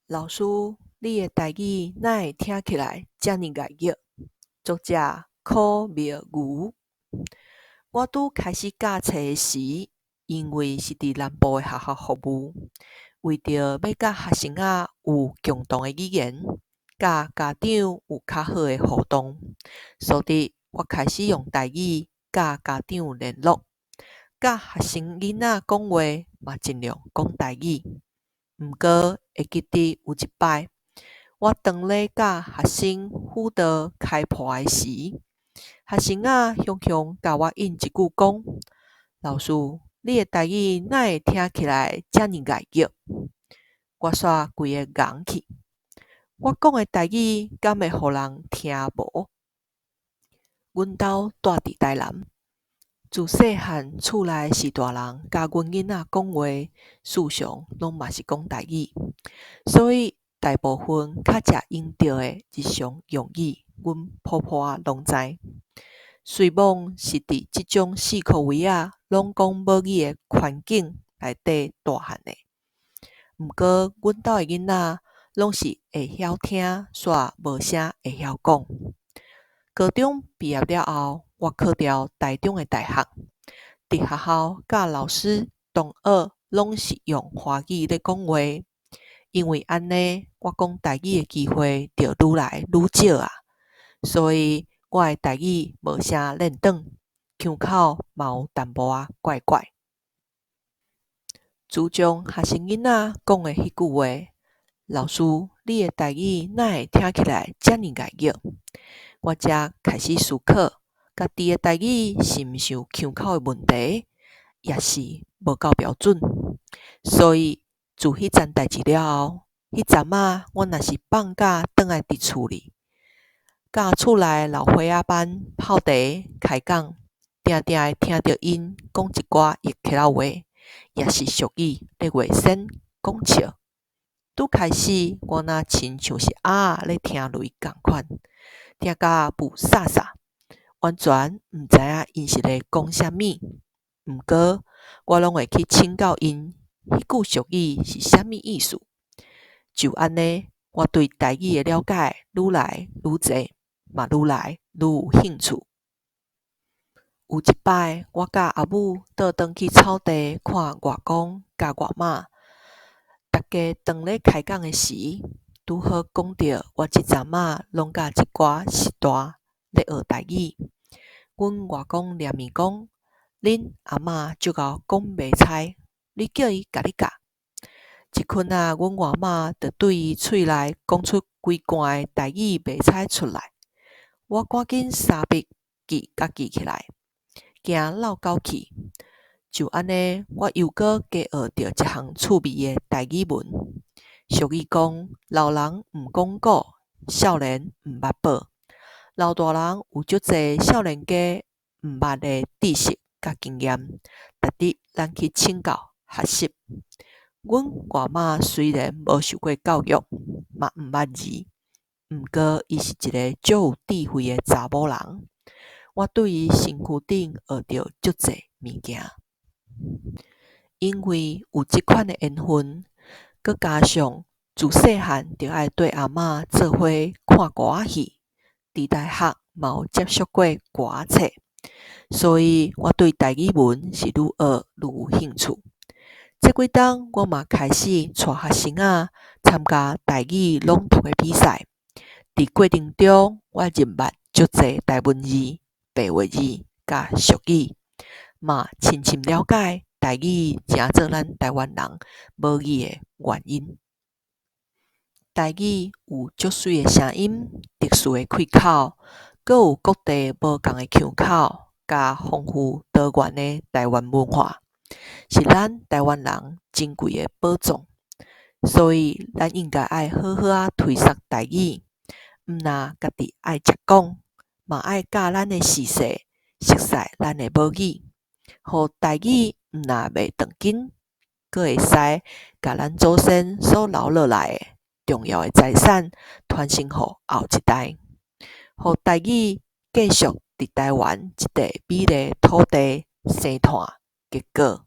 老師，你的台語哪會聽起來遮爾礙虐？作者柯妙瑜。我拄開始教冊的時，因為是佇南部的學校服務，為著欲佮學生仔有共同的語言，佮家長有較好的互動，所以我開始用台語佮家長聯絡，佮學生囡仔講話嘛盡量講台語。毋過會記得有一擺，我當咧佮學生輔導開盤的時，學生仔雄雄共我應一句講：老師，你的台語哪會聽起來遮爾礙虐？我煞規个愣去，我講的台語敢會予人聽無？阮兜蹛佇台南，自細漢厝內序大人佮阮囡仔講話，時常攏嘛是講台語，所以大部分較常用著的日常用語，阮普普仔攏知。雖罔是佇這種四箍圍仔攏講母語的環境內底大漢的，毋過阮兜的囡仔攏是會曉聽，煞無啥會曉講。高中畢業了後，我考著台中的大學，佇學校佮老師、同學攏是用華語咧講話，因為按呢，我講台語的機會就愈來愈少啊，所以我的台語無啥練轉，腔口嘛有淡薄仔怪怪。自從學生囡仔講的彼句話：老師，你的台語哪會聽起來遮爾礙虐？我才開始思考，家己的台語是毋是有腔口的問題，抑是無夠標準？所以自彼層代誌了後，彼陣仔我若是放假轉來佇厝裡，佮厝內老歲仔班泡茶開講，定定會聽著𪜶講一寡客家話，抑是俗語咧話仙講笑。拄開始，我若親像是鴨仔咧聽雷仝款，聽甲霧煞煞，完全毋知影𪜶是咧講啥物。毋過，我攏會去請教𪜶，彼句俗語是啥物意思。就按呢，我對台語的了解愈來愈濟，嘛愈來愈有興趣。有一擺，我佮阿母倒轉去草地看外公佮外媽，大家當咧開講的時，拄好講著我這陣仔攏佮一寡序大咧學台語。阮外公念伊講：恁阿嬤足𠢕講袂猜，你叫伊共你教。這陣仔，阮外媽就對伊喙內講出規罐的台語袂猜出來。我趕緊相筆記共記起來，驚落狗去。就按呢，我猶閣加學著一項趣味的台語文。俗語講：老人毋講古，少年毋捌寶。老大人有足濟少年家毋捌的知識佮經驗，值得咱去請教學習。阮外媽雖然無受過教育，嘛毋捌字，毋過伊是一个足有智慧的查某人。我對伊身軀頂學著足濟物件。因為有這款的緣分，閣加上自細漢就愛綴阿嬤做伙看歌仔戲，佇大學嘛有接觸過歌仔冊，所以我對台語文是愈學愈有興趣。這幾冬我嘛開始帶學生仔參加台語朗讀的比賽。佇過程中，我認捌足濟台文字、白話字佮俗語，嘛深深了解台語成做咱台灣人母語的原因。台語有足媠的聲音、特殊的開口，閣有各地無仝的腔口，佮豐富多元的台灣文化，是咱台灣人珍貴的寶藏。所以，咱應該愛好好仔推捒台語，毋若家己愛食講，嘛愛教咱的序細熟似咱的母語，予台語毋若袂斷根，閣會使共咱祖先所留落來的重要的財產傳承予後一代，予台語繼續佇台灣這塊美麗土地生湠結果。